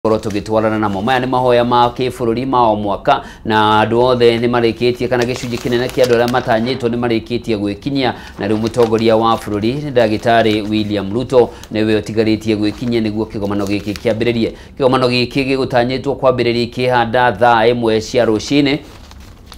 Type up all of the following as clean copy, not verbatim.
Korwo tũgĩtwarana namo. Maya nĩ mahoya ma kĩbũrũri ma o mwaka, na andũ othe nĩ marĩkĩtie, kana gĩcunjĩ kĩnene kĩa andũ arĩa matanyĩtwo nĩ marĩkĩtie gwĩkinyia. Na rĩu mũtongoria wa bũrũri nĩ ndagĩtarĩ William Ruto nĩwe ũtigarĩtie gwĩkinyia nĩguo kĩgomano gĩkĩ kĩambĩrĩrie. Kĩgomano gĩkĩ gĩgũtanyĩtwo kwambĩrĩria ikĩhanda thaa 1 cia rũcinĩ,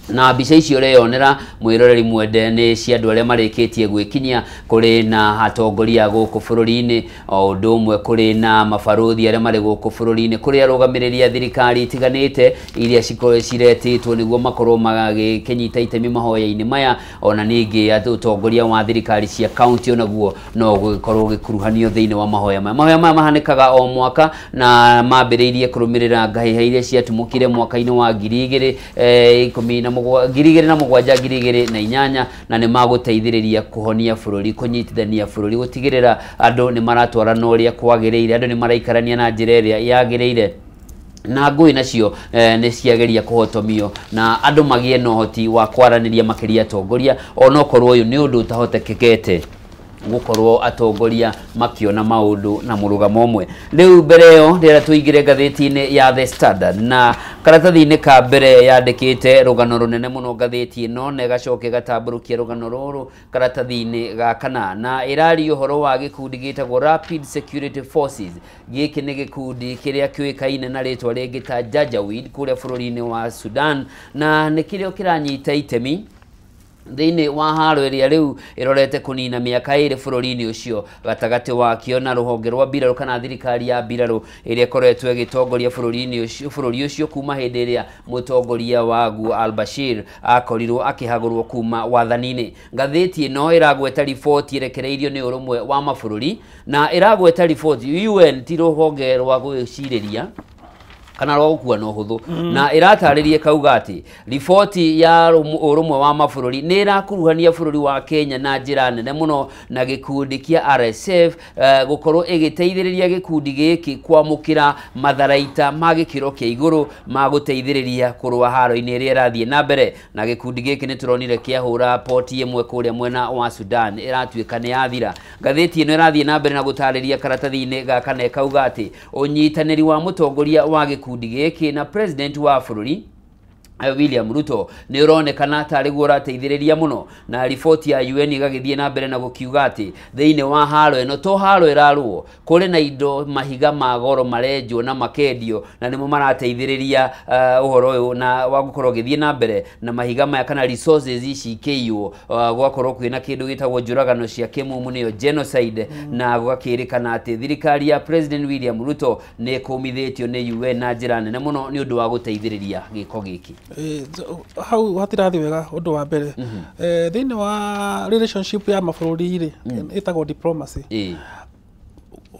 na mbica icio ũreyonera, mwĩroreri mwende, nĩ cia andũ arĩa marĩkĩtie gwĩkinyia. Kũrĩ na atongoria gũkũ bũrũri-inĩ, o ũndũ ũmwe kũrĩ na mabarũthi arĩa marĩ gũkũ bũrũri-inĩ, kũrĩ arũgamĩrĩri a thirikari itiganĩte iria ciretĩtwo nĩguo makorwo magĩkĩnyita itemi mahoya-inĩ maya. Ona ningĩ ũtongoria wa thirikari cia kaunti onaguo no gũgĩkorwo ũgĩkuruhanio thĩinĩ wa mahoya maya. Mahoya maya mahanĩkaga o mwaka na mambĩrĩirie kũrũmĩrĩra ngahĩha iria ciatumũkire mwaka-inĩ wa 2017, 2008, na nĩ magũteithĩrĩria kũhonia bũrũri, kũnyitithania bũrũri, gũtigĩrĩra andũ nĩ maratwarana ũrĩa kwagĩrĩire, andũ nĩ maraikarania na njĩra ĩrĩa yagĩrĩire, na ngũĩ nacio nĩ ciageria kũhotomio na andũ magĩe na ũhoti wa kwaranĩria, makĩria atongoria, onokorwo ũyũ nĩ ũndũ ũtahotekekete gũkorwo atongoria makiona maũndũ na mũrũgamo ũmwe. Rĩu mbere ĩyo rĩrĩa tũingĩre ngathĩti-inĩ ya The Standard, na karatathi-inĩ ka mbere yandĩkĩte rũgano rũnene mũno ngathĩti ĩno, na ĩgacoka ĩgatambũrũkia rũgano rũrũ karatathi-inĩ ga kana, na ĩraria ũhoro wa gĩkundi gĩtagwo Rapid Security Forces. Gĩkĩ nĩ gĩkundi kĩrĩa kĩũĩkaine na rĩtwa rĩngĩ ta Janjaweed kũrĩa bũrũri-inĩ wa Sudan, na nĩ kĩrĩo kĩranyita itemi thĩinĩ wa haro ĩrĩa rĩu ĩrorete kũnina mĩaka 2 bũrũri-inĩ ũcio, gatagatĩ wakĩo na rũhonge rwa mbirarũ kana thirikari ya mbirarũ ĩrĩa ĩkoretwo ĩgĩtongoria bũrũri-inĩ ũcio, bũrũri ũcio, kuma hĩndĩ ĩrĩa mũtongoria waguo Al-Bashir akorirwo akĩhagũrwo kuma wathani-inĩ. Ngathĩti ĩno ĩragweta riboti ĩrekereirio nĩ Ũrũmwe wa Mabũrũri, na ĩragweta riboti UN ti rũhonge rwa gwĩcirĩria kana rwa gũkua na ũhũthũ, na ĩratarĩria kauga atĩ riboti ya Ũrũmwe wa Mabũrũri nĩ ĩrakuruhania bũrũri wa Kenya na njĩra nene mũno na gĩkundi kĩa RSF, gũkorwo ĩgĩteithĩrĩria gĩkundi gĩkĩ kwamũkĩra matharaita ma gĩkĩro kĩa igũrũ ma gũteithĩrĩria kũrũa haro-inĩ ĩrĩa ĩrathiĩ na mbere. Na gĩkundi gĩkĩ nĩ tũronire kĩahũra poti ĩmwe kũrĩa mwena wa Sudan, ĩratuĩka nĩ yathira. Ngathĩti ĩno ĩrathiĩ na mbere na gũtarĩria karatathi-inĩ gaka na ĩkauga atĩ ũnyitanĩri wa mũtongoria wa gĩkundi gĩkĩ na president wa bũrũri William Ruto nĩ ũronekana tarĩ guo ũrateithĩrĩria mũno. Na riboti ya UN ĩgagĩthiĩ na mbere na gũkiuga atĩ thĩinĩ wa haro ĩno, to haro ĩrarũo, kũrĩ na indo, mahiga ma goro marenjwo na makendio, na nĩmo marateithĩrĩria ũhoro ũyũ na wa gũkorwo ũgĩthiĩ na mbere, na mahiga maya kana resources ici ikĩiywo, gwakorwo kwĩna kĩndũ gĩtagwo njũragano cia kĩmumu, nĩyo genocide. Na gũgakĩrĩkana atĩ thirikari ya President William Ruto nĩ ĩkũmithĩtio nĩ UN na njĩra nene mũno nĩ ũndũ wa gũteithĩrĩria gĩko gĩkĩ. Hau hatirathi wega. Ũndũ wa mbere, thĩinĩ wa relationship ya mabũrũri rĩ, ĩtagwo diplomacy.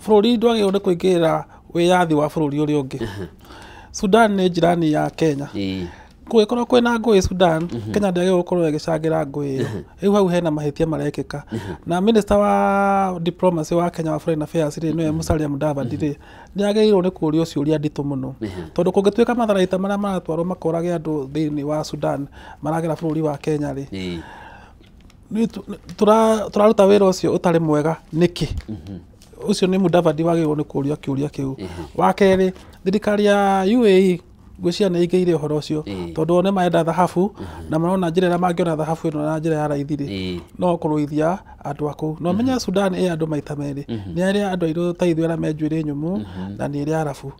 Bũrũri ndwagĩrĩirwo nĩ kũingĩrĩra wĩyathi wa bũrũri ũrĩa ũngĩ. Sudan nĩ jirani ya Kenya. Kũngĩkorwo kwĩna ngũĩ Sudan, Kenya ndĩagĩrĩirwo gũkorwo ĩgĩcangĩra ngũĩ ĩyo. Rĩu hau hena mahĩtia marekĩka, na minister wa diplomacy wa Kenya, wa foreign affairs rĩ, nĩwe Musalia Mudavadi rĩ, nĩ agĩrĩirwo nĩ kũũrio ciũria nditũ mũno, tondũ kũngĩtuĩka matharaita marĩa maratwarwo makorage andũ thĩinĩ wa Sudan maragera bũrũri wa Kenya rĩ, tũraruta wĩra ũcio ũtarĩ mwega nĩkĩ? Ũcio nĩ Mudavadi wagĩrĩirwo nĩ kũũrio kĩũria kĩu. Wa kerĩ, thirikari ya UAE ngwĩciria nĩ ĩingĩire ũhoro ũcio, tondũ o nĩ marenda thahabu na marona njĩra ĩrĩa mangĩona thahabu ĩno na njĩra ya raithi rĩ, no kũrũithia andũ a kũu. Na ũmenye Sudan ĩ andũ maita merĩ, nĩ arĩa andũ airũ ta ithuĩ arĩa me njuĩrĩ nyũmũ, na nĩ ĩrĩ Arabu.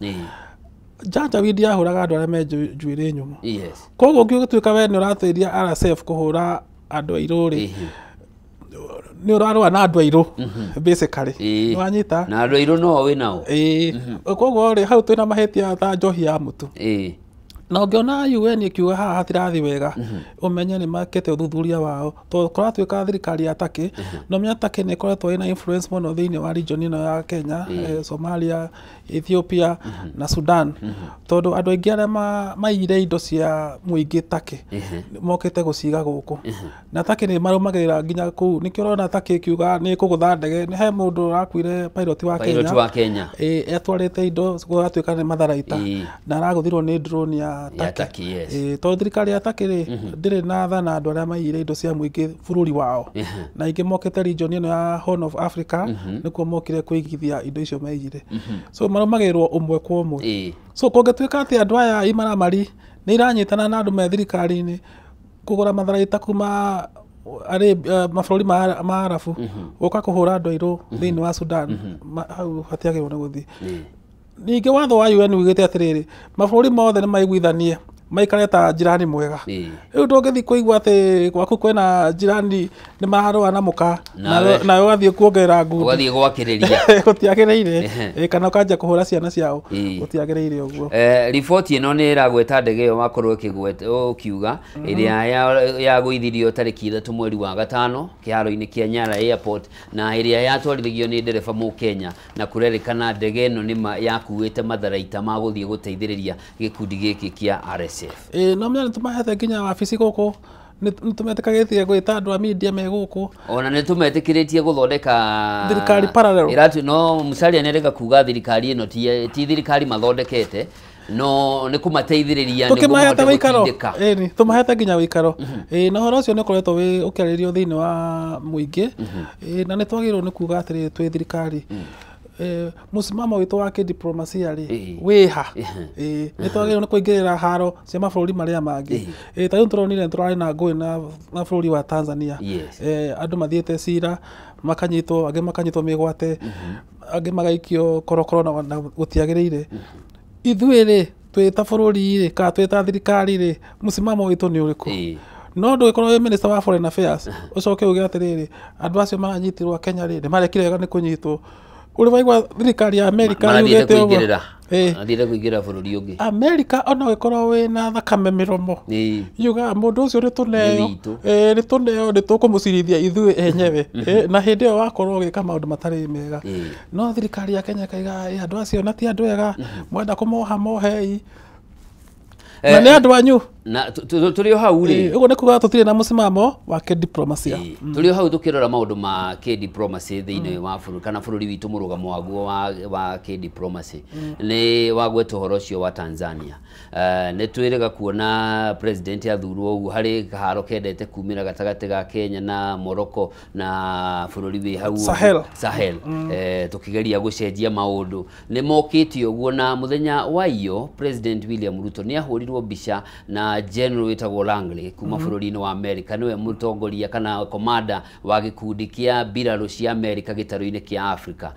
Janjaweed yahũraga andũ arĩa me njuĩrĩ nyũmũ. Koguo ũngĩgĩtuĩka we nĩ ũrateithia RSF kũhũra andũ airũ rĩ, nĩ ũrarũa na andũ airũ basically. Nĩ wanyita? Na andũ airũ no wĩ nao. Ĩĩ, koguo rĩ, hau twĩna mahĩtia ta njohi ya mũtu. Na ũngĩona UN ĩkiuga haha hatirathi wega, ũmenye nĩ makĩte ũthuthuria wao, tondũ kũratuĩka thirikari ya Turkey, na ũmenye Turkey nĩ ĩkoretwo ĩna influence mũno thĩinĩ wa region ĩno ya Kenya, Somalia, Ethiopia na Sudan, tondũ andũ aingĩ arĩa maiyire indo cia mũingĩ Turkey mokĩte gũciga gũkũ, na Turkey nĩ marũmagĩrĩra nginya kũu. Nĩkĩo ũrona Turkey ĩkiuga nĩ ĩkũgũtha ndege. Nĩ he mũndũ ũrakuire, pilot wa Pilot Kenya wa Kenya. Ĩĩ, atwarĩte indo gũgatuĩka nĩ matharaita, na aragũthirwo nĩ drone ya ya Turkey. Tondũ thirikari ya Turkey rĩ ndĩrĩ na tha na andũ arĩa maiyire indo cia mũingĩ bũrũri wao, na ingĩ mokĩte region ĩno ya Horn of Africa nĩkuo mokire kũigithia indo icio maiyire. So marũmagĩrĩrwo ũmwe kwa ũmwe. So kũngĩtuĩka atĩ andũ aya imaramari nĩ iranyitana na andũ me thirikari-inĩ kũgũra matharaita kuma mabũrũri ma Arabu gũka kũhũra andũ airũ thĩinĩ wa Sudan, hau hatiagĩrĩirwo nĩ gũthiĩ. Ningĩ watho wa UN ugĩte atĩrĩrĩ, mabũrũri mothe nĩ maiguithanie maikare ta jirani mwega. Rĩu ndũngĩthiĩ kũigua atĩ gwaku kwĩna jirani nĩ mararũa na mũka nawe ũgathiĩ kuongerera ngundi, ũgathiĩ gwakĩrĩria, gũtiagĩrĩire, kana ũkanjia kũhũra ciana ciao, gũtiagĩrĩire ũguo. Riboti ĩno nĩ ĩragweta ndege ĩyo wakorwo ũkiuga ĩrĩa yagũithirio tarĩki 3 mweri wa 5 kĩharo-inĩ kĩa Nyara Airport, na ĩrĩa yatwarithagio nĩ ndereba Mũkenya, na kũrerĩkana ndege ĩno nĩma yakuĩte matharaita ma gũthiĩ gũteithĩrĩria gĩkundi gĩkĩ kĩa RSF. No menya nĩtũmahete nginya wabici gũkũ, nĩtũmetĩkagĩtie gwĩta andũ a media me gũkũ, ona nĩtũmetĩkĩrĩtie gũthondeka thirikari parallel. Ĩratu no Musalia nĩarega kuga thirikari ĩno ti thirikari mathondekete, no nĩ kũmateithĩrĩria nĩguo mahote gũtindĩka. Ĩni tũmahete nginya wĩikaro. Na ũhoro ũcio nĩ ũkoretwo ũkĩarĩrio thĩinĩ wa mũingĩ, na nĩ twagĩrĩirwo nĩ kuga atĩrĩrĩ twĩ thirikari, mũsimamo witũ wa kĩdiplomasia rĩ wĩha. Nĩ twagĩrĩirwo nĩ kũingĩrĩra haro cia mabũrũri marĩa mangĩ. Ta rĩu tũronire tũrarĩ na ngũĩ na bũrũri wa Tanzania. Andũ mathiĩte cira makanyitwo, angĩ makanyitwo mĩgwate, angĩ magaikio korokoro na gũtiagĩrĩire. Ithuĩ rĩ twĩ ta bũrũri rĩ kana twĩ ta thirikari rĩ, mũsimamo witũ nĩ ũrĩkũ? No ndũgĩkorwo wĩ minister wa foreign affairs ũcoke uge atĩrĩrĩ, andũ acio maranyitirwo Kenya rĩ nĩ marekire wega nĩ kũnyitwo. Ũrĩ waigua thirikari ya America yugĩte ũguo? Marathiĩte kũingĩra bũrũri ũngĩ. America ona ũgĩkorwo wĩna thakame mĩromo yugaga mũndũ ũcio nĩ tũneo, nĩ tũneo, nĩ tũkũmũcirithia ithuĩ enyewe, na hĩndĩ ĩyo wakorwo ũgĩka maũndũ matarĩ mega. No thirikari ya Kenya ĩkaiga andũ acio na ti andũ ega, mwenda kũmoha mohei, na nĩ andũ anyu. Na tũrĩ o hau rĩ, ũguo nĩ kuga tũtirĩ na mũsimamo wa kĩdiplomasia. Tũrĩ o hau tũkĩrora maũndũ ma kĩdiplomacy thĩinĩ wa bũrũri kana bũrũri witũ, mũrũgamo waguo wa kĩdiplomacy nĩ wagweta ũhoro ũcio wa Tanzania. Nĩ twĩrĩga kuona president athurwo ũguo harĩ kaharo kendete kumĩra gatagatĩ ga Kenya na Morocco na bũrũri wĩ hau Sahel. Tũkĩgeria gũcenjia maũndũ nĩ mokĩte ũguo, na mũthenya wa iyo President William Ruto nĩ ahũrirwo mbica na General wĩtagwo Langley kuma bũrũri-inĩ wa America, nĩwe mũtongoria kana commander wa gĩkundi kĩa mbirarũ cia America gĩtarũ-inĩ kĩa Africa.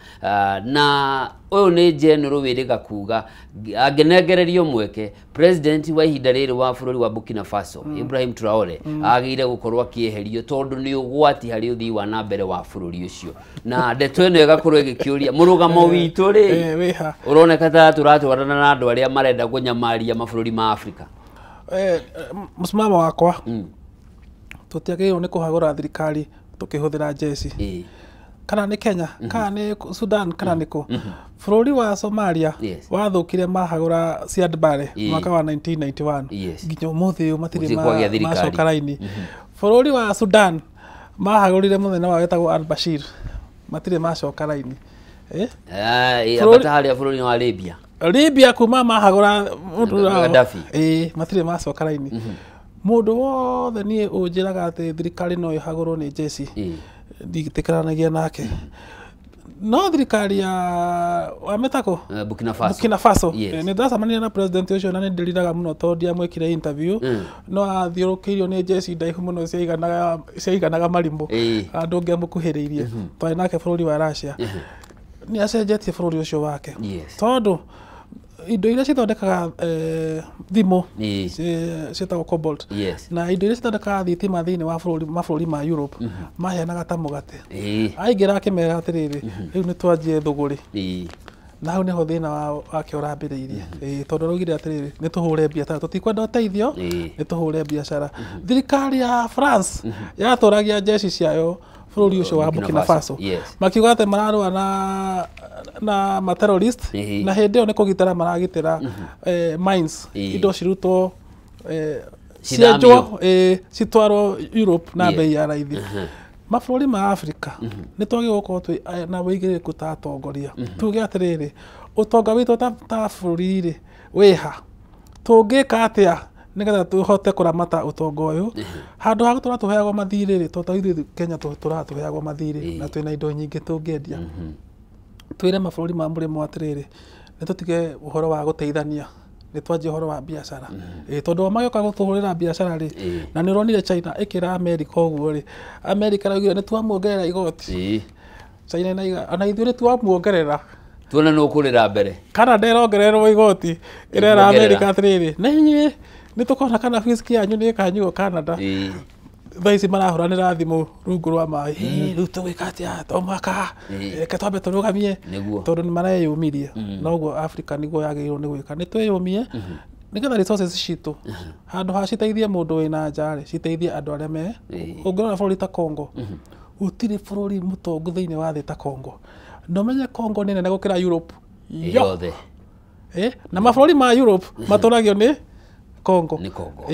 Na ũyũ nĩ General wĩrĩga kuga angĩnengererio mweke president wa ihinda rĩrĩ wa bũrũri wa Burkina Faso Ibrahim Traore agĩrĩire gũkorwo akĩeherio tondũ nĩ ũgwati harĩ ũthii wa na mbere wa bũrũri ũcio. Na ndeto ĩno ĩgakorwo ĩgĩkĩũria mũrũgamo witũ rĩ ũroneka ta tũratwarana na andũ arĩa marenda kũnyamaria mabũrũri ma Africa. Mũsimamo wakwa tũtiagĩrĩirwo nĩ kũhagũra thirikari tũkĩhũthĩra njeci, kana nĩ Kenya kana nĩ Sudan kana nĩ kũ. Bũrũri wa Somalia wathũkire mahagũra Siad Barre mwaka wa 1991 nginya ũmũthĩ ũyũ matirĩ macoka raini. Bũrũri wa Sudan mahagũrire mũthenya wa wetagwo al-Bashir, matirĩ macoka raini. Ambata harĩa bũrũri wa Libya, Libya kuma mahagũra Gaddafi, matirĩ macoka raini. Mũndũ wothe niĩ ũnjĩraga atĩ thirikari no ĩhagũrwo nĩ njeci nditĩkĩranagia nake. No thirikari ya wametako Burkina Faso nĩ ndacemanirie na president ũcio na nĩ ndĩriraga mũno tondũ ndiamwĩkire interview, no athiũrũkĩirio nĩ njeci ndaihu mũno ciaiganaga marimũ, andũ ũngĩamũkuhĩrĩirie. Twarĩ nake bũrũri wa Russia, nĩ acenjetie bũrũri ũcio wake tondũ indo iria cithondekaga thimũ ciĩtagwo cobalt, na indo iria cithondekaga thitima thĩinĩ wa mabũrũri ma Europe maheanaga ta mũgate. Aingĩra akĩmera atĩrĩrĩ, rĩu nĩ twanjie thũgũrĩ, na hau nĩho thĩna wake ũrambĩrĩirie, tondũ araugire atĩrĩrĩ, nĩ tũhũre biacara, tũtikwenda ũteithio, nĩ tũhũre biacara. Thirikari ya France yatũragia njeci ciayo bũrũri ũcio wa Burkina Faso, makiuga atĩ mararũa na ma-terrorist, na hĩndĩ ĩyo nĩ kũgitĩra maragitĩra mines, indo cirutwo cienjwo citwarwo Europe na bei ya raithi. Mabũrũri ma Africa nĩ twagĩrĩirwo gũkorwo twĩ na wĩigĩrĩrĩku ta atongoria, tuge atĩrĩrĩ, ũtonga witũ ta bũrũri rĩ wĩha, Tũngĩka atĩa nĩgetha tũhote kũramata ũtonga ũyũ handũ ha gũtũra tũheagwo mathirĩ rĩ, tondũ ithuĩ Kenya tũtũraga tũheagwo mathirĩ na twĩna indo nyingĩ tũngĩendia. Twĩre mabũrũri ma mũrĩmo atĩrĩrĩ, nĩ tũtige ũhoro wa gũteithania, nĩ twanjie ũhoro wa biacara. Tondũ o magĩũka gũtũhũrĩra biacara rĩ, na nĩ ũronire China ĩkĩra America ũguo rĩ, America ĩraugire nĩ twamuongerera igoti. China ĩnaiga ona ithuĩ nĩ twamuongerera. Tuone nũ ũkũrĩra mbere. Canada ĩrongererwo igoti, ĩrera America atĩrĩrĩ, na inyuĩ nĩ tũkona kana whisky yanyu nĩ ĩkanyuo Canada. Thaa ici marahũranĩra thimũ rungu rwa maĩ, rĩu tũgwĩka atĩa, to mũhaka reke twambe tũrũgamie, tondũ nĩ mareyũmirie. Noguo Africa nĩguo yagĩrĩirwo nĩ gwĩka, nĩ twĩyũmie nĩgetha resources citũ handũ ha citeithie mũndũ wĩna nja rĩ, citeithie andũ arĩa me. Ũngĩrora bũrũri ta Congo, gũtirĩ bũrũri mũtongu thĩinĩ wa thĩ ta Congo. Na ũmenye Congo nĩ nene gũkĩra Europe yothe. Na mabũrũri ma Europe matũragio nĩ Congo. Nĩ Congo.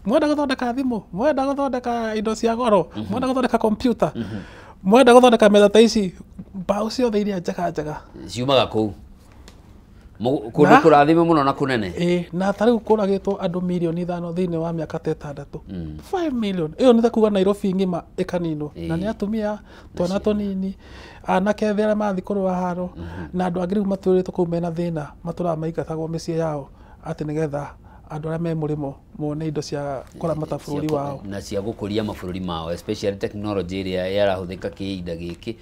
Mwenda gũthondeka thimũ, mwenda gũthondeka indo cia goro, mwenda gũthondeka computer, mwenda gũthondeka metha ta ici, mbaũ ciothe iria njega njega ciumaga kũu. Kũndũ kũrathime mũno na kũnene. Na ta rĩu kũragĩtwo andũ mirioni 5 thĩinĩ wa mĩaka ta 6. 5 million. Ĩyo nĩ ta kuga Nairobi ng'ima ĩkaninwo. Na nĩ atumia, twana tũnini, anake ethĩ arĩa marathiĩ kũrũa haro, na andũ angĩ rĩu matũrĩtwo kũu mena thĩna, matũraga maingatagwo mĩciĩ yao atĩ nĩgetha andũ arĩa me mũrĩmo mone indo cia kũramata bũrũri wao na cia gũkũria mabũrũri mao, especially technology ĩrĩa yarahũthĩka kĩhinda gĩkĩ,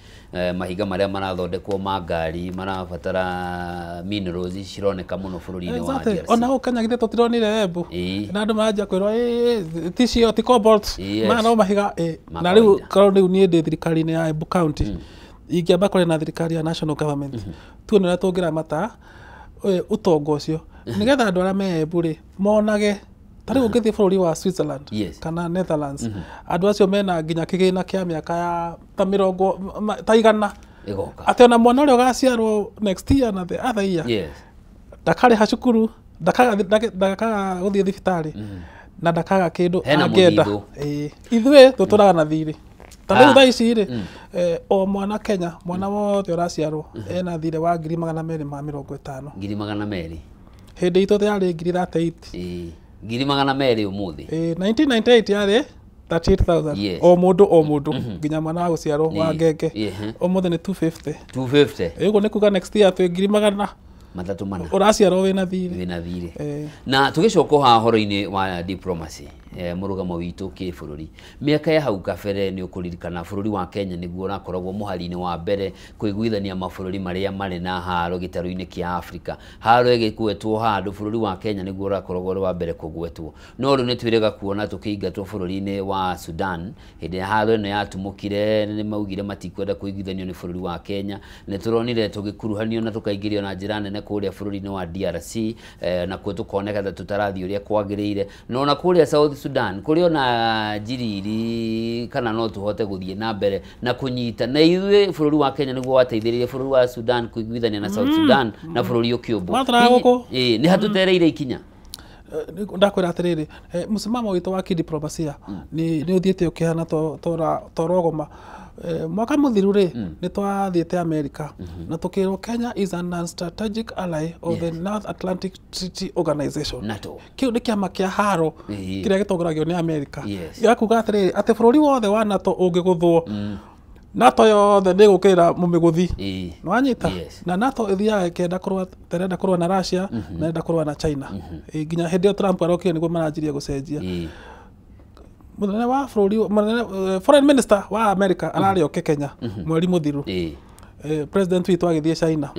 mahiga marĩa marathondekwo ma ngari marabatara minerals cironeka mũno bũrũri-inĩ wa DRC. Ona gũkũ Kenya githĩ tũtironire Embu na andũ maranjia kwĩrwo ti cio ti cobalt, maya no mahiga. Na rĩu korwo rĩu niĩ ndĩ thirikari-inĩ ya Embu County, ingĩamba kwaria na thirikari ya national government, tuone ũrĩa tũngĩramata ũtonga ũcio nĩgetha andũ arĩa me Embu rĩ monage. Ta rĩu ũngĩthiĩ bũrũri wa Switzerland kana Netherlands, andũ acio mena nginya kĩgĩna kĩa mĩaka ya ta mĩrongo ta 100, atĩ ona mwana ũrĩa ũgaciarwo next year na the other year ndakarĩha cukuru, ndakaga gũthiĩ thibitarĩ, na ndakaga kĩndũ angĩenda. Ithuĩ tũtũraga na thirĩ. Ta rĩu thaa ici rĩ, o mwana Kenya, mwana wothe ũraciarwo ena thirĩ wa 250,000. 200,000. Hĩndĩ itũ yarĩ 38,000. 200,000 ũmũthĩ. 1998 yarĩ 38,000. O mũndũ o mũndũ nginya mwana wa gũciarwo wa ngenge. Ũmũthĩ nĩ 250. 250. Ũguo nĩ kuga next year twĩ 300. 300. Ũraciarwo wĩna thirĩ. Wĩna thirĩ. Na tũgĩcoka haha ũhoro-inĩ wa diplomacy, mũrũgamo witũ kĩbũrũri, mĩaka ya hau kabere nĩ ũkũririkana bũrũri wa Kenya nĩguo ũrakoragwo mũhari-inĩ wa mbere kũiguithania mabũrũri marĩa marĩ na haro gĩtarũ-inĩ kĩa Afrika. Haro ĩgĩgwetwo handũ, bũrũri wa Kenya nĩguo ũrakoragwo ũrĩ wa mbere kũgwetwo. No rĩu nĩ twĩrĩga kuona tũkĩingatwo bũrũri-inĩ wa Sudan hĩndĩ ya haro ĩno yatumũkire, nĩ maugire matikwenda kũiguithanio nĩ bũrũri wa Kenya. Nĩ tũronire tũgĩkuruhanio na tũkaingĩrio na njĩra nene kũrĩa bũrũri-inĩ wa DRC, nakuo tũkoneka ta tũtarathiĩ ũrĩa kwagĩrĩire. Na ona kũrĩa South Sudan kũrĩ ona njiriri kana no tũhote gũthiĩ na mbere na kũnyita. Na ithuĩ bũrũri wa Kenya nĩguo wateithĩrĩirie bũrũri wa Sudan kũiguithania na South Sudan na bũrũri ũkĩũmbwo. Nĩ hatũtereire ikinya. Ndakwĩra atĩrĩrĩ, mũcimamo witũ wa kidiplomasia nĩ ũthiĩte ũkĩhana torogoma. Mwaka mũthiru rĩ, nĩ twathiĩte America na tũkĩrwo Kenya is a non-strategic ally of the North Atlantic Treaty Organization. NATO. Kĩu nĩ kĩama kĩa haro kĩrĩa gĩtongoragio nĩ America. Gĩgakuga atĩrĩrĩ, atĩ bũrũri wothe wa NATO ũngĩgũthwo, NATO yothe nĩ ĩgũkĩrĩra mũmĩgũthi. Nĩwanyita? Na NATO ĩthiaga ĩkĩenda kũrũa, ĩrenda kũrũa na Russia na ĩrenda kũrũa na China. Nginya hĩndĩ ĩyo Trump arokire nĩguo maranjirie gũcenjia. Mũnene wa bũrũri, mũnene foreign minister wa America ararĩ oke Kenya mweri mũthiru. President witũ agĩthiĩ China.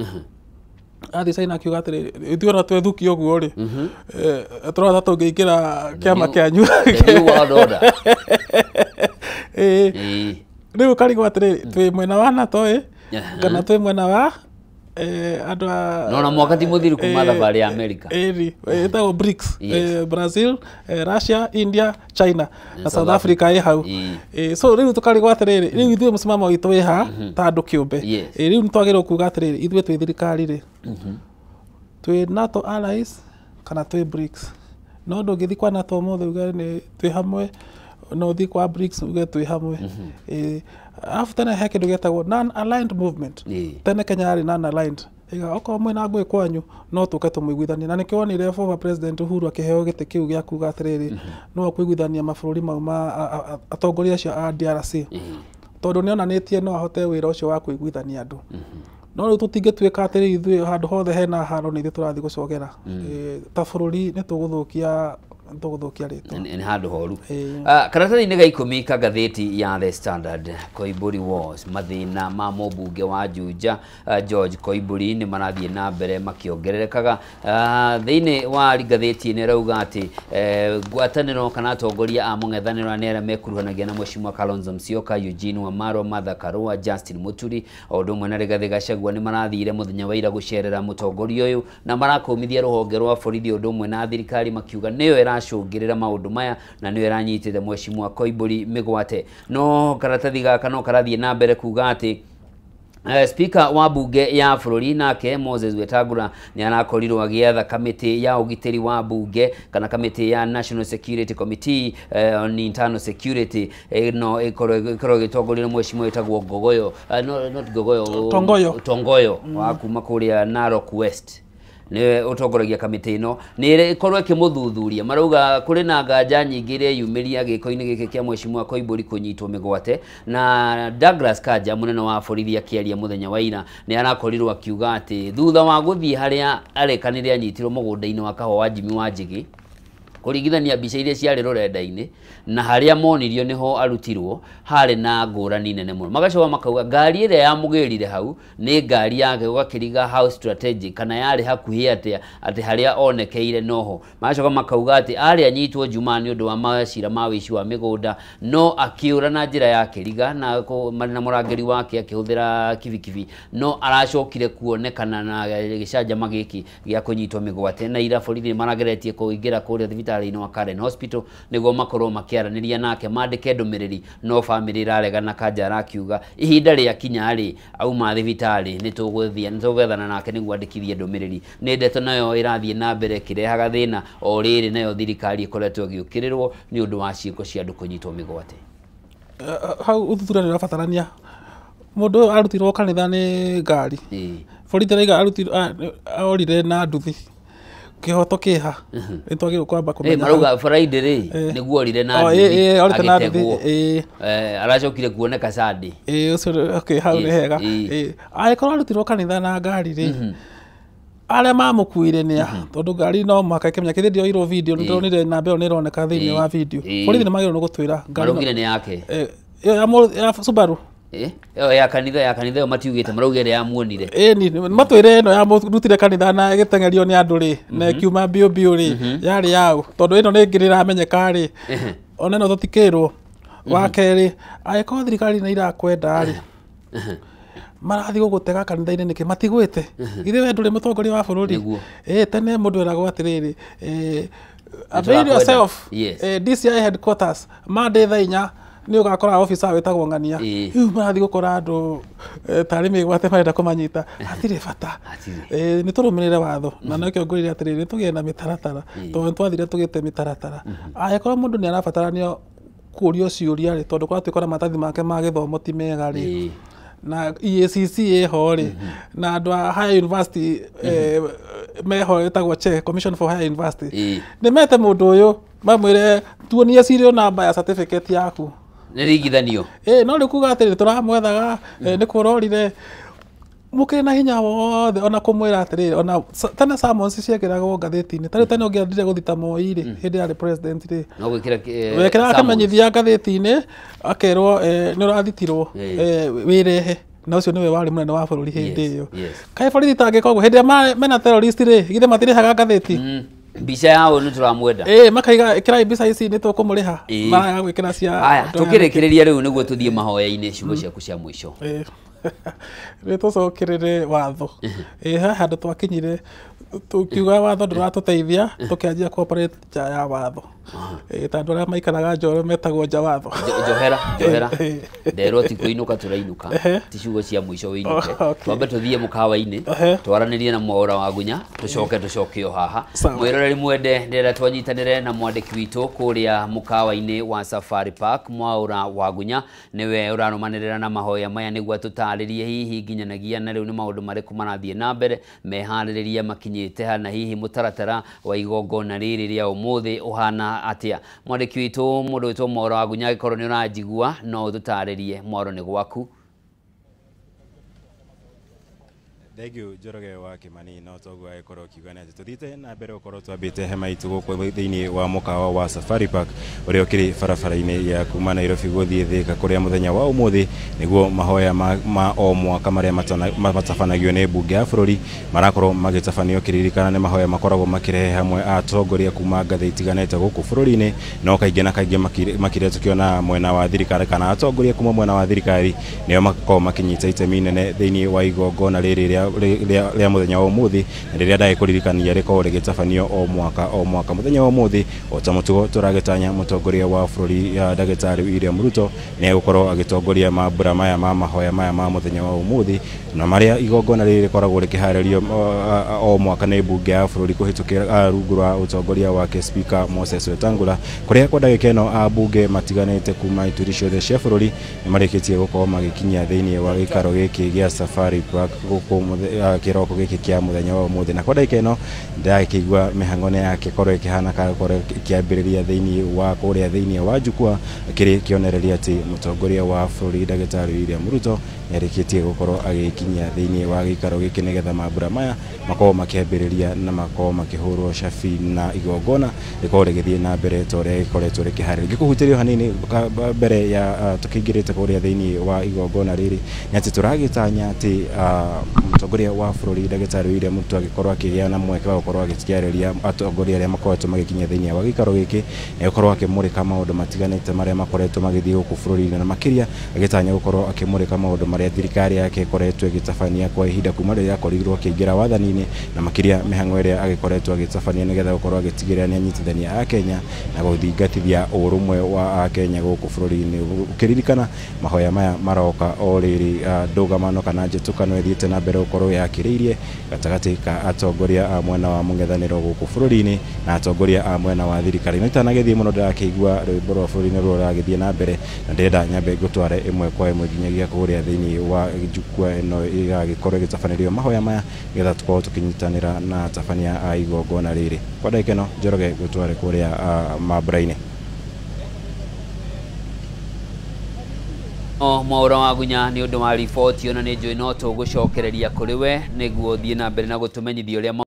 Athiĩ China akiuga atĩrĩrĩ, ithuĩ ona twethukia ũguo rĩ, tũrona ta tũngĩingĩra kĩama kĩanyu. The new world order. Rĩu ũkarigwo atĩrĩrĩ, twĩ mwena wa NATO kana twĩ mwena wa andũ a no na mwaka ti mũthiru kuma thabarĩ ya America. Ĩtagwo BRICS, Brazil, Russia, India, China na South Africa ĩ hau. So rĩu tũkarigwo atĩrĩrĩ, rĩu ithuĩ mũcimamo witũ wĩ ha ta andũ kĩũmbe. Rĩu nĩ twagĩrĩirwo kuga atĩrĩrĩ, ithuĩ twĩ thirikari rĩ, twĩ NATO allies kana twĩ BRICS. No ndũngĩthiĩ kwa NATO ũmũthĩ uge nĩ twĩ hamwe, no ũthiĩ kwa BRICS uge twĩ hamwe. Arabu tene he kĩndũ gĩetagwo non-aligned movement. Tene Kenya yarĩ non-aligned. Iga okorwo mwĩna ngũĩ kwanyu no tũke tũmũiguithanie. Na nĩkĩo wonire former President Uhuru akĩheo gĩtĩ kĩu gĩa kuga atĩrĩrĩ, no akũiguithania mabũrũri mau ma atongoria acio a DRC, tondũ nĩonanĩtie no ahote wĩra ũcio wa kũiguithania andũ. No rĩu tũtingĩtuĩka atĩrĩ ithuĩ handũ hothe hena haro nĩ ithuĩ tũrathiĩ gũcogera. Ta bũrũri nĩ tũgũthũkia rĩtwa. Nĩ handũ horu. Karatathi-inĩ ga 10 ka ngathĩti ya The Standard, Koimburi Wars, mathĩna ma mũmbunge wa Juja George Koimburi nĩ marathiĩ na mbere makĩongererekaga. Thĩinĩ wa ngathĩti ĩno ĩrauga atĩ ngwatanĩro kana atongoria a mũng'ethanĩro nĩ arĩa mekuruhanagia na Mheshimiwa Kalonzo Musyoka, Eugene Wamalwa, Martha Karua, Justin Muturi o ũndũ ũmwe na Rigathĩ Gachagua nĩ marathire mũthenya wa ira gũcerera mũtongoria ũyũ na marakũmithia rũhonge rwa borithi ũndũ ũmwe na thirikari makiuga nĩyo ĩracũngĩrĩra maũndũ maya na nĩyo ĩranyitĩte Mheshimiwa Koimburi mĩgwate. No karatathi gaka no karathiĩ na mbere kuga atĩ Speaker wa bunge ya bũrũri nake Moses Wetangula nĩ arakorirwo agĩatha kamĩtĩ ya ũgitĩri wa bunge kana kamĩtĩ ya National Security Committee on Internal Security no ĩkorwo ĩgĩtongorio nĩ mheshimiwa wĩtagwo Ngogoyo, not Ngogoyo, Tongoyo wa kuma kũrĩa Narok West nĩwe ũtongoragia kamĩtĩ ĩno, nĩ ĩkorwo ĩkĩmũthuthuria. Marauga kũrĩ na nganja nyingĩ iria yumĩria gĩko-inĩ gĩkĩ kĩa Mheshimiwa Koimburi kũnyitwo mĩgwate. Na Douglas Kanja mũnene wa borithi akĩaria mũthenya wa ira nĩ arakorirwo akiuga atĩ thutha wa gũthiĩ harĩa arekanire anyitirwo mũgũnda-inĩ wa kahũa wa Jimmy Wanjigi, kũringithania mbica iria ciarĩ rũrenda-inĩ na harĩa monirio nĩho arutirwo harĩ na ngũrani nene mũno. Magacoka makauga ngari ĩrĩa yamũgĩrire hau nĩ ngari yake, ũgakĩriga how strategic kana yarĩ hakuhĩ atĩa atĩ harĩa onekeire noho. Magacoka makauga atĩ arĩ anyitwo Jumaa nĩ ũndũ wa macira ma wĩici wa mĩgũnda, no akĩũra na njĩra ya kĩriga na marĩ na mũrangĩri wake akĩhũthĩra kibikibi, no aracokire kuonekana na gĩcanjama gĩkĩ gĩa kũnyitwo mĩgwate. Na ira borithi nĩ marageretie kũingĩra kũrĩa thibitarĩ wa Karen Hospital nĩguo makorwo makĩaranĩria nake mandĩke ndũmĩrĩri, no famĩlĩ ĩraregana. Kanja arakiuga ihinda rĩakinya rĩ auma thibitarĩ nĩ tũgũthiĩ nĩ tũgwethana nake nĩguo andĩkithie ndũmĩrĩri. Nĩ ndeto nayo ĩrathiĩ na mbere ĩkĩrehaga thĩna o rĩrĩ, nayo thirikari ĩkoretwo ĩgĩũkĩrĩrwo nĩ ũndũ wa ciĩko cia andũ kũnyitwo mĩgwate. Hau ũthuthuria nĩ ũrabatarania. Mũndũ ũyũ arutirwo kanitha nĩ ngari, borithi arauga orire na nduthi. Kĩhoto kĩha nĩ twagĩrĩirwo kwamba kũmenya. Marauga Friday rĩ nĩguo orire na nduthi agĩtegwo, aracokire kuoneka Sunday. Ũcio okay, hau nĩ hega. Angĩkorwo arutirwo kanitha na ngari rĩ, arĩa mamũkuire nĩ a? Tondũ ngari no mũhaka ĩkĩmenya kĩthĩ ndĩoirwo video, nĩ ndĩronire namba ĩyo nĩ ĩroneka thĩinĩ wa video. Borithi nĩ magĩrĩirwo nĩ gũtwĩra ngari maraugire nĩ yake ya Subaru. Ya kanitha ĩyo matiugĩte, maraugire ĩrĩa yamuonire. Ĩni matwĩre ĩno yamũrutire kanitha na ĩgĩteng'erio nĩ andũ rĩ na ĩkiuma biũ biũ rĩ yarĩ yaũ? Tondũ ĩno nĩ ĩngĩ ĩramenyeka rĩ, ona ĩno tũtikĩrwo. Wa kerĩ, angĩkorwo thirikari nĩ irakwenda rĩ, marathiĩ gũgũtega kanitha-inĩ nĩkĩ? Matigwĩte githĩ we ndũrĩ mũtongoria wa bũrũri? Tene mũndũ eragwo atĩrĩrĩ, avail yourself, DCI headquarters Monday thaa 4 nĩ ũgakora officer wĩtagwo Ng'ania. Rĩu marathiĩ gũkora andũ tarĩ mĩgwate marenda kũmanyita. Hatirĩ bata. Nĩ tũrũmĩrĩre watho. Na nĩkĩo ngwĩrire atĩrĩrĩ, nĩ tũgĩe na mĩtaratara, tondũ nĩ twathire tũgĩte mĩtaratara. Angĩkorwo mũndũ nĩ arabataranio kũũrio ciũria rĩ, tondũ kũratuĩka ona maratathi make ma gĩthomo ti mega rĩ, na EACC ĩho rĩ, na andũ a higher university meho ĩtagwo CHE, Commission for Higher University, nĩ mete mũndũ ũyũ mamwĩre tuonie serial number ya certificate yaku nĩ ringithanio. No rĩu kuga atĩrĩ tũramwethaga nĩ kũrorire mũkĩrĩ na hinya wothe ona kũmwĩra atĩrĩrĩ, ona tene summons ciekĩragwo ngathĩti-inĩ. Ta rĩu tene ũngĩendire gũthita Moi rĩ, hĩndĩ yarĩ president rĩ, no gwĩkĩra wekĩraga kĩmenyithia ngathĩti-inĩ akerwo nĩ ũrathitirwo wĩrehe, na ũcio nĩwe warĩ mũnene wa bũrũri hĩndĩ ĩyo. Kaĩ borithi itangĩka ũguo hĩndĩ ĩrĩa mena terrorist rĩ, githĩ matirĩhaga ngathĩti? Mbica yao nĩ tũramwenda. Makaiga ĩkĩrai mbica ici nĩ tũkũmũrĩha. Maraga gwĩkĩra cia. Aya, tũkĩrĩkĩrĩria rĩu nĩguo tũthiĩ mahoya-inĩ, ciugo ciaku cia mũico. Nĩ tũcokerere watho. He handũ twakinyire tũkiuga watho ndũratũteithia, tũkĩanjia cooperate nja ya watho. Ta andũ arĩa maikaraga Njoro metagwo njawatho. Njohera njohera nderwo ti kũinũka tũrainũka, ti ciugo cia mũico wĩinũke. Twambe tũthiĩ mũkawa-inĩ twaranĩrie na Mwaũra wa Gunya, tũcoke tũcoke o haha. Mwĩroreri mwende, ndĩrenda twanyitanĩre na mwandĩki witũ kũrĩa mũkawa-inĩ wa Safari Park, Mwaũra wa Gunya nĩwe ũrarũmanĩrĩra na mahoya maya nĩguo atũtarĩrie hihi nginyanagia na rĩu nĩ maũndũ marĩkũ marathiĩ na mbere, meharĩrĩria makinyĩte ha, na hihi mũtaratara wa igongona rĩrĩ rĩa ũmũthĩ ũhana atĩa. Mwandĩki witũ mũndũ wĩtwo Mwaũra wa Gunya, angĩkorwo nĩ ũranjigua no ũtũtarĩrie. Mwaũra, nĩ gwaku. Thank you Njoroge wa Kimani. No toguo agĩkorwo akiuga nĩ atĩ tũthiĩte na mbere gũkorwo twambĩte hema itũ gũkũ thĩinĩ wa mũkawa wa Safari Park ũrĩa ũkĩrĩ barabara-inĩ ya kuma Nairobi gũthiĩ Thika, kũrĩa mũthenya wa ũmũthĩ nĩguo mahoya ma o mwaka marĩa matabanagio nĩ mbunge ya bũrũri marakorwo magĩtabanio. Kĩririkana nĩ mahoya makoragwo makĩrehe hamwe atongoria kuma ngathĩ itiganĩte gũkũ bũrũri-inĩ, no kaingĩ na kaingĩ makĩria tũkĩona mwena wa thirikari kana atongoria kuma mwena wa thirikari nĩo makoragwo makĩnyita itemi inene thĩinĩ wa igongona rĩrĩ rĩa mũthenya wa ũmũthĩ, na rĩrĩa ndagĩkũririkania rĩkoragwo rĩgĩtabanio o mwaka o mwaka. Mũthenya wa ũmũthĩ o ta mũtugo tũragĩtanya mũtongoria wa bũrũri ndagĩtarĩ William Ruto nĩ egũkorwo agĩtongoria mambura maya ma mahoya maya ma mũthenya wa ũmũthĩ, na marĩa igongona rĩrĩ rĩkoragwo rĩkĩharĩrio o mwaka nĩ mbunge ya bũrũri kũhĩtũkĩra rungu rwa ũtongoria wake Speaker Moses Wetangula, kũrĩa kwa ndagĩka ĩno ambunge matiganĩte kuma ituri ciothe cia bũrũri nĩ marĩkĩtie gũkorwo magĩkinyia thĩinĩ wa gĩikaro gĩkĩ gĩa Safari Park gũkũ kĩroko gĩkĩ kĩa mũthenya wa ũmũthĩ. Na kwa ndagĩka ĩno ndĩrakĩigua mĩhang'o nĩ yake korwo ĩkĩhana gũkorwo ĩkĩambĩrĩria thĩinĩ wa kũrĩa thĩinĩ wa jukwaa, kĩrĩ kĩonereria atĩ mũtongoria wa bũrũri ndagĩtarĩ William Ruto nĩarĩkĩtie gũkorwo agĩkinyia thĩinĩ wa gĩikaro gĩkĩ nĩgetha mambura maya makorwo makĩambĩrĩria na makorwo makĩhũrwo cabi na igongona rĩkorwo rĩgĩthiĩ na mbere ta ũrĩa rĩkoretwo rĩkĩharĩrio. Ngĩkũhutĩria hanini mbere ya tũkĩingĩrĩte kũrĩa thĩinĩ wa igongona rĩrĩ nĩ atĩ tũragĩtanya atĩ mũtongoria wa bũrũri ndagĩtarĩ William Ruto agĩkorwo akĩgĩa na mweke wa gũkorwo agĩkĩarĩria atongoria arĩa makoretwo magĩkinya thĩinĩ wa gĩikaro gĩkĩ, nĩ gũkorwo akĩmũrĩka maũndũ matiganĩte marĩa makoretwo magĩthiĩ gũkũ bũrũri-inĩ, na makĩria agĩtanya gũkorwo akĩmũrĩka maũndũ marĩa thirikari yake ĩkoretwo ĩgĩtabania kwa ihinda kuma rĩrĩa akorirwo akĩingĩra wathani-inĩ, na makĩria mĩhang'o ĩrĩa agĩkoretwo agĩtabania nĩgetha gũkorwo agĩtigĩrĩra nĩ anyitithania a Kenya na gũthingatithia ũrũmwe wa Akenya gũkũ bũrũri-inĩ. Ũkĩririkana mahoya maya maroka o rĩrĩ ndũgamano kana njĩtũkano ĩthiĩte na mbere gũkorwo yakĩrĩirie gatagatĩ ka atongoria a mwena wa mũng'ethanĩro gũkũ bũrũri-inĩ na atongoria a mwena wa thirikari. No itanagĩthiĩ mũno ndĩrakĩigua rwĩmbo rwa bũrũri nĩruo rũragĩthiĩ na mbere, na ndĩrenda nyambe ngũtware ĩmwe kwa ĩmwe nginyagia kũrĩa thĩinĩ wa jukwaa ĩno ĩragĩkorwo ĩgĩtabanĩrio mahoya maya nĩgetha tũkorwo tũkĩnyitanĩra na atabania a igongona rĩrĩ. Kwa ndagĩka ĩno Njoroge ngũtware kũrĩa mambura-inĩ. Mwaũra wa Gunya nĩ ũndũ wa riboti, ona nĩ njũĩ no tũgũcokereria kũrĩ we nĩguo ũthiĩ na mbere na gũtũmenyithia ũrĩa